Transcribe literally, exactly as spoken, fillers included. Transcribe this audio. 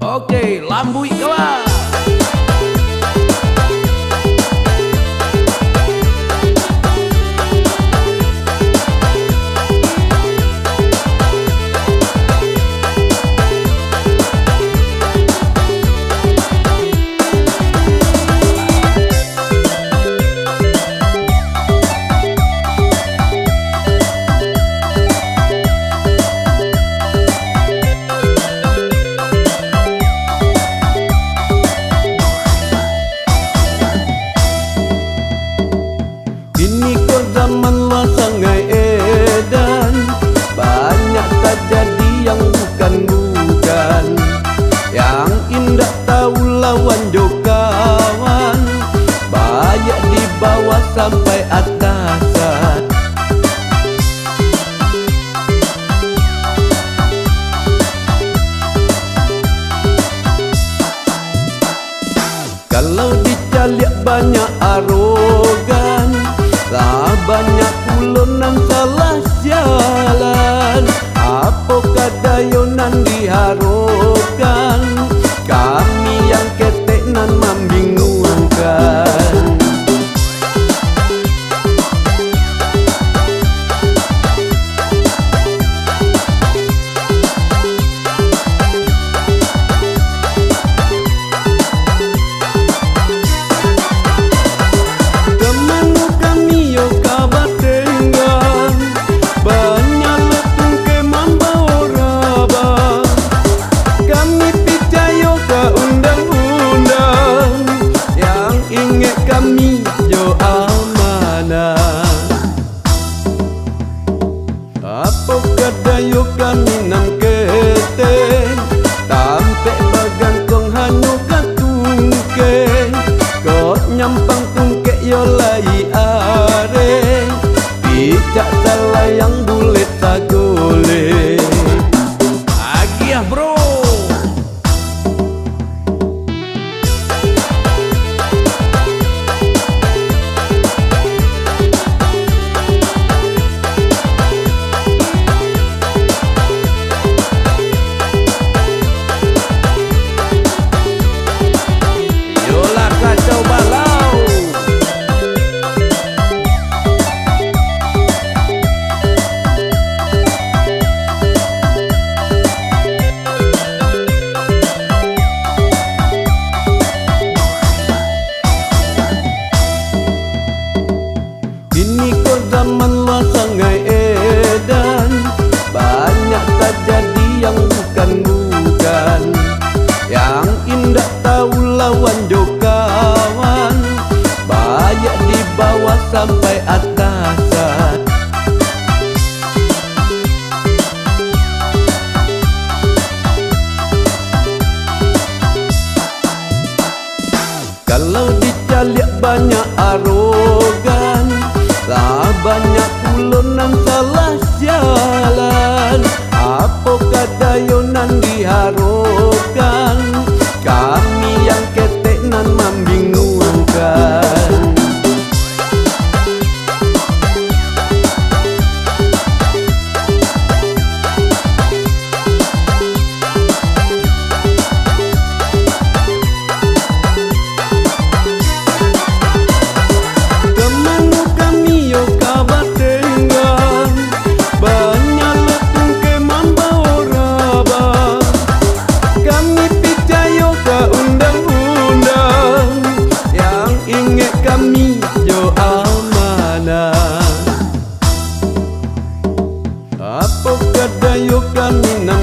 Oke, lambuik kawan. Kini ko zaman lah sangaik edan, banyak tajadi yang bukan-bukan, yang indak tahu lawan jo kawan, baiak di bawah sampai atasan. Kalau dicaliak banyak arogan, lah banyak pulo nan salah jalan. Apokoh dayo nan diharapkan, kami yang ketek nan mambingungkan. Ka mano kami yo ka batenggang? Banyak lo tungkek mambawo rabah. Kami picayo ka undang-undang, yang ingek kami jo amanah. Apokoh dayo kami nan ketek, tampek bagantuang hanyo ka tungkek. Kok nyampang tungkek yo lai areh, picak salayang bulek sagolek. Agiah, bro. Yolah kacau balau. Kini ko zaman lah sangaik edan, banyak tajadi yang bukan-bukan, yang indak tahu lawan jo kawan, baiak di bawah sampai atasan. Kalau dicaliak banyak arogan, lah banyak pulo nan salah jalan. Apokoh dayo nan diharapkan, kami yang ketek nan mambingungkan. Ka mano kami yo ka batenggang? Banyak lo tungkek mambawo rabah. Kami picayo ka undang-undang, yang ingek kami jo amanah. Apokoh dayo kami nan